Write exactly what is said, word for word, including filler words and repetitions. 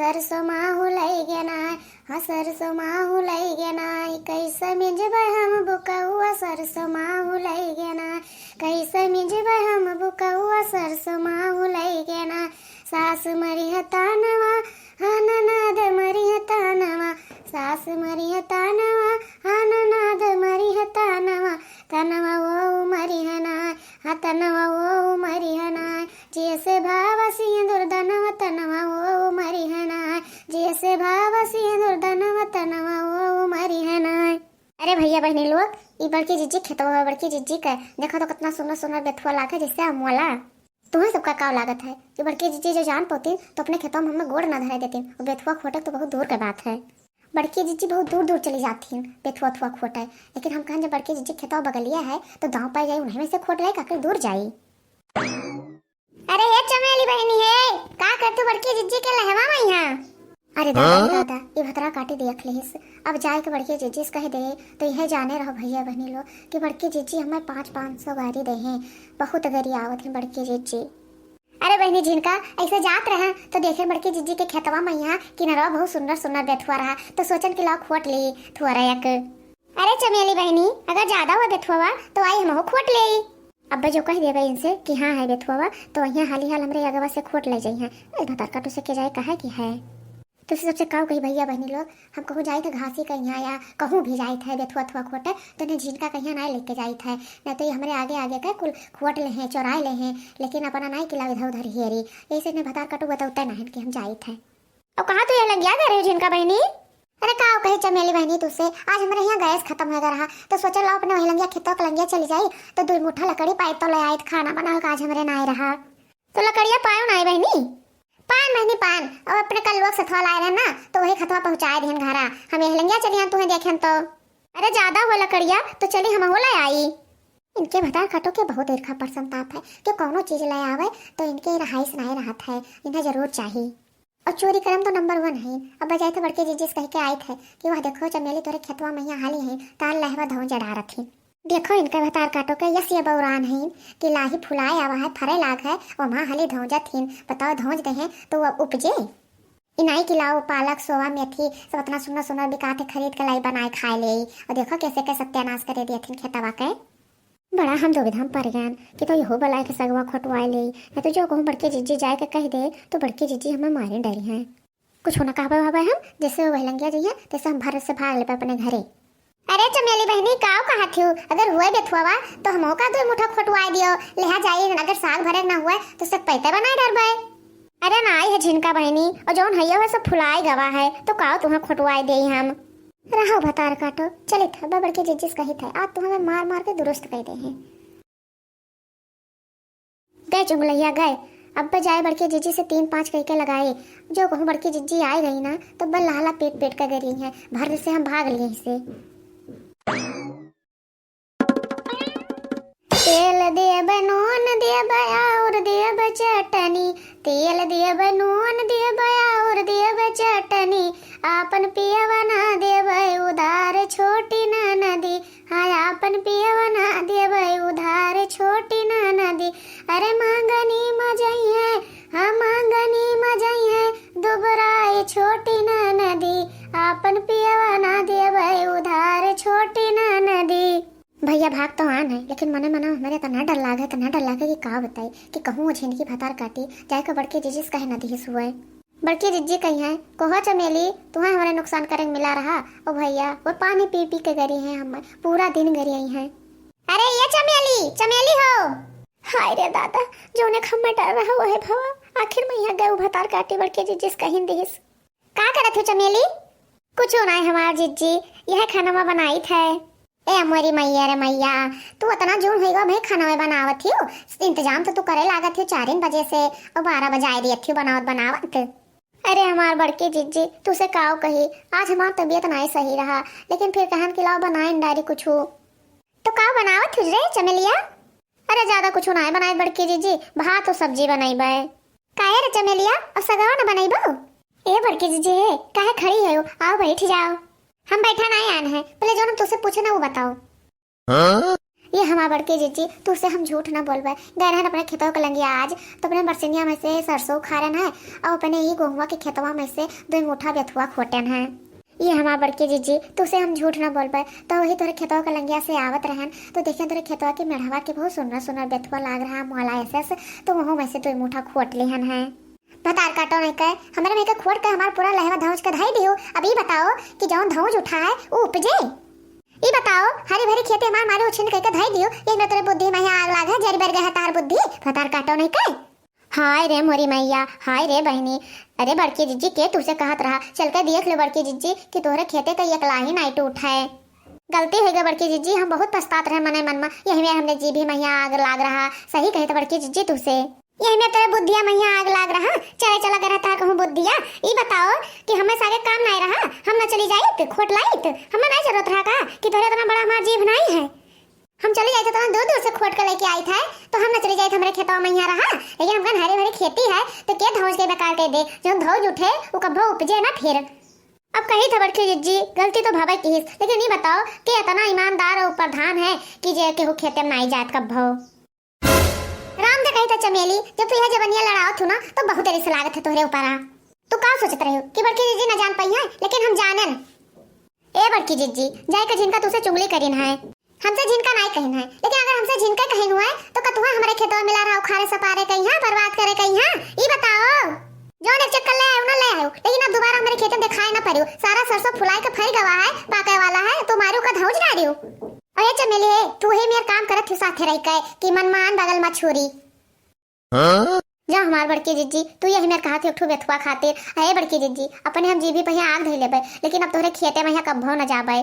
सरसों माहू लइगे नाय, हाँ सरसों माहू लइगे नाय, कैसे मिंजबै हम बुकौआ, सरसों माहू लइगे नाय, कैसे मिंजबै हम बुकौआ, सरसों माहू लइगे नाय। सास मरिह तानवा, हाँ ननद मरिह तानवा, सास मरिह तानवा, हाँ ननद मरिह तानवा, तनवा वो मरिह नाय, हाँ तनवा वो मरिह नाय, जैसे भाव सिंदूर दनवा, तनवा वो मरिह नाय, जैसे भाव सिंदूर दनवा, तनवा वो मरिह नाय। अरे भइया बहिनी लोग, ई बड़की जिज्जी खेतवा है, बड़की जिज्जी के देखो तो कितना सुनर सुनर बेथुआ लागे, जैसे अमवा ला। तुहैं सबका काव लागत है कि बड़की जिज्जी जो जान पउतीन तो अपने खेतवा में हमें गोड़ ना धरे देतीन, और बेथुआ खोटे तो बहुत दूर के बात है। बड़की जिज्जी बहुत दूर दूर चली जातीन बेथुआ थुआ खोटे, लेकिन हम कहन जब बड़की जिज्जी खेतवा बगलिया है तो दाँव पाइ जाई, उन्हें में से खोट लाई, काकर दूर जाई। अरे हे चमेली बहिनी हे, का करतू बड़की जिज्जी के लहवा में यहाँ? अरे दादा, हाँ? दादा, ई भतरा काटी देख लेहिस। अब जाए के बड़की जिज्जी से कह दे, तो यह जाने रहो भइया बहिनी लोग कि बड़की जिज्जी हमें पाँच पाँच सौ गारी देहें, बहुत गरियावत हैं बड़की जिज्जी। अरे बहिनी झिनका, ऐसे जात रहा तो देखे बड़की जिज्जी के खेतवा में यहाँ किनरवा बहुत सुंदर सुंदर बेथुआ रहा, तो सोचन कि लाओ खोट ली थुअरा एक। अरे चमेली बहिनी, अगर ज्यादा हुआ बेथुआ तो आई हमहू खोट लेई। अब्बे जो कह देबे इनसे कि हाँ है बेथुआ, तो यहाँ हाली हाल हमरे अगवा से खोट ले जइहैं। ए भतार काटो से के जाए कहे कि है। तुसे सबसे काव कही भइया बहिनी लोग, हम कहूँ जाइत है घासी कहिया या कहूँ भी जाइत है बेथुआ थुआ खोटे, तो इन्हें झिनका कहिया नाहीं लेके जाइत है, नाहीं तो ये हमरे आगे आगे का कुल खोट लेहें, चोराए लेहें, लेकिन अपना नाहीं किला इधर उधर हेरी। यही से इन्हें भतार काटो बतौते नाहीं कि हम जाइत है। और कहाँ तू ये लंगिया गए रहे झिनका बहिनी? अरे काव कही चमेली बहिनी तुसे, आज हमरे यहाँ गैस खतम होइ गया रहा, तो सोचा लाओ अपने वही लंगिया खेतों के लंगिया चली जाई, तो दुई मुठा लकड़ी पाई तो ले आइत, खाना बनावे का आज हमरे नाहीं रहा। तो लकड़िया पायो नाहीं बहिनी? पान बहिनी पान, अब अपने कल लोग सथवा लाए रहे ना, तो वही खतवा पहुँचाए दिहन घरा। हम यही लंगिया चली आन तुहें देखेन तो। अरे ज्यादा हुआ लकड़िया, तो चली हमहू ले आई। इनके भतार काटो के बहुत ईर्खा परसंताप है कि कौनो चीज ले आवे तो इनके रहाइश नाहीं रहत है, इन्हें जरूर चाही। और चोरी करम तो नंबर वन है। अब बजाए तो बड़के जिज्जी से कह के आइत है कि वह देखो चमेली तोरे खेतवा में यहाँ हाली है, तार लहवा धौंज डारत ही। देखो इनका भतार काटो के यस ये बौरान है कि लाही फुलाए आवा है, फरे लाग है, ओमा हाली धौंजत हिन। बताओ धौंज दे हैं तो वो उपजे। इनाई कि लाओ पालक, सोवा, मेथी सब इतना सुंदर सुंदर बिकात है, खरीद के लाई बनाए खाए ले। और देखो कैसे के सत्यानाश करे दिए थिन खेतवा के। बड़ा हम दुविधा में पड़ गए कि तो यहो बलाए के सगवा खोटवाए ले, या तो जो कहूँ बड़के जिज्जी जाए के कह दे तो बड़के जिज्जी हमें मारे डरी हैं। कुछ ना कहबे हबे हम, जैसे वो लंगिया जइहैं, तैसे हम भर से भाग लेबे अपने घरे। अरे चमेली बहिनी, काव कहत हियो? अगर हुए बेथुआवा, तो हमहू का दुई मुठा खोटवाए दियो, लेहा जाई, अगर साग भरे ना हुए, तो सब पैते बनाए डरबे। अरे नाहीं है झिनका बहिनी, और जौन हइया हुआ सब फुलाए गवा है, तो काव तुहें खोटवाए देई हम? रहो भतार काटो, चलित है, बड़के जिज्जी से कहित है, आज तो हमें मार मार के दुरुस्त कइ देहें। गए चुंगलैया गए। अब जाए बड़के जिज्जी से तीन पाँच कह के लगाए। जो कहूँ बड़के जिज्जी आए गई ना, तो बल लहला पेट पेट का गरी है, भर से हम भाग लिए इसे। तेल देब, नून देब, और देब चटनी। तेल देब, नून देब, और देब चटनी। आपन पियवा ना देब उधार, छोटी ननदी। हाँ, आपन पियवा ना देबै उधार, छोटी ननदी। अरे मांगनी म जइहैं, हाँ, मांगनी म जइहैं दुबराए, छोटी ननदी। आपन पियवा ना देबै उधार, छोटी ननदी। भइया भाग तो आन है, लेकिन मने मने हमरे इतना डर लागे, इतना डर लागे कि का बताई, कि कहूँ वो झिनकी भतार काटी, जाए के बड़के जिज्जी से कहे ना दिहिस हुए। बड़की जिज्जी कहिहैं, "कोहो चमेली, तुहें हमरे नुकसान करे के मिला रहा।" ओ भइया, वो पानी पी पी के गरी हैं, हम पूरा दिन गरी आई हैं। अरे ये चमेली, चमेली हो। हाय रे दादा, जौने खम्मा डर रहा वहे भवा, आखिर में यहाँ गए भतार काटी बड़की जिज्जी से कहिन दिहिस। का करत हो चमेली? कुछ नाहीं हमार जिज्जी, यह खाना बनाई थे। ए मोरी मैया रे मैया, तू इतना जून होइगा भाई खाना में बनावत हियो, इंतजाम तो तू करे लागत हियो चारिन बजे से, और बारह बजाए दियत हियो बनावत बनावत। अरे हमार बड़की जिज्जी, तुसे काव कही, आज हमार तबीयत नाहीं सही रहा, लेकिन फिर कहन कि लाओ बनाए डारी कुछ। तो काव बनावत हियो रे चमेलिया? अरे ज्यादा कुछ नाहीं बनाए बड़की जिज्जी, भात और सब्जी बनाई बाय। काहे रे चमेलिया, और सगवा न बनइबो? ए बड़की जिज्जी, काहे खड़ी है, आओ बैठ जाओ। हम बैठा नाहीं आन है, पहले जौन हम तुसे पूछे ना वो बताओ। हाँ? ए हमार बड़की जिज्जी, तुसे हम झूठ ना बोलबे, गए रहन अपने खेतवा के लंगिया आज, तो अपने बरसिनिया में से सरसों उखाड़न है और अपने ही गोहुआ के खेतवा में से दुई मुठा बेथुआ खोटन है। ए हमार बड़की जिज्जी, तुसे हम झूठ ना बोलबे, तो वही तोरे खेतवा के लंगिया से आवत रहन, तो देखे तोरे खेतवा के मेढ़वा के बहुत सुन्नर सुन्नर बेथुआ लाग रहा, मोला ऐसे ऐसे, तो वहू में से दुई मुठा खोट लिहन है। भतार काटो नहीं कहे, हमरे में के खोट के हमार पूरा लहवा धौंस के धई दियो। अब ई बताओ कि जौन धौंस उठा है, ऊ उपजे? ई बताओ, हरी भरी खेते हमार मारे उछिन कह के धई दियो, यही में तोरे बुद्धि में यहाँ आग लाग है, जरी बर गए है तार बुद्धि, भतार काटो नहीं कहे। हाय रे मोरी मैया, हाय रे बहिनी। अरे बड़की जिज्जी, के तुसे कहत रहा, चल के देख लो बड़की जिज्जी कि तोहरे खेते का एक लाही नाई टूट है। गलती हो गई बड़की जिज्जी, हम बहुत पछतात रहे मने मन में, यही में हमने जी भी मैया आग लाग रहा, सही कहे तो बड़की जिज्जी तुसे। यही में तेरे बुद्धिया मैया आग लाग रहा, चले चला गए रहता कहूँ बुद्धिया। ई बताओ कि हमें सागे काम नहीं रहा, हम ना चली जाइत, खोट लाइत, हमें नहीं जरूरत रहा का कि तोहरे इतना बड़ा हमार जीभ नहीं है। हम चली जाइत तो दूर दूर से खोट के लेके आइत है, तो हम ना चली जाइत, हमरे खेतवा मैया रहा, लेकिन हमकन हरे भरे खेती है, तो के धौंस के बेकार कर दे, जो धौंस उठे, वो कब्बो उपजे ना फिर। अब कही था बड़की जिज्जी, गलती तो भावे की हिस, लेकिन ई बताओ कि इतना ईमानदार और प्रधान है कि जे केहू खेते में नहीं जात कब्बो। राम दे कही था चमेली, जब तू यह जबनिया लड़ाओ थू ना, तो बहुत रिस लागत है तोहरे ऊपर आ। तू का सोचत रहे हो कि बड़की जिज्जी ना जान पाई है, लेकिन हम जानन। ए बड़की जिज्जी, जाए के झिनका तुसे चुगली करिन है, हमसे झिनका नहीं कहिन है, लेकिन अगर हमसे झिनका कहिन हुआ है, तो कतुआ हमारे खेतवा मिला रहा उखाड़े सपारे कहीं, बर्बाद करे कहीं। ई बताओ, जौन एक चक्कर ले आयो ना ले आयो, लेकिन अब दोबारा हमारे खेत में दिखाई ना पड़ियो, सारा सरसों फुलाए के फरी गवा है, पाके वाला है, तो मारू का धौंस डारियो। अरे चमेली, तू ही मेर काम करत थी साथे रह के कि मन मान बगल में छुरी। हाँ? जा हमार बड़की जिज्जी, तू यही मेर कहा थी एक ठो बेथुआ खातिर। अरे बड़की जिज्जी, अपने हम जीभी पहिया आग धई लेबे, लेकिन अब तोहरे खेते में यहाँ कब्बो न जाबे।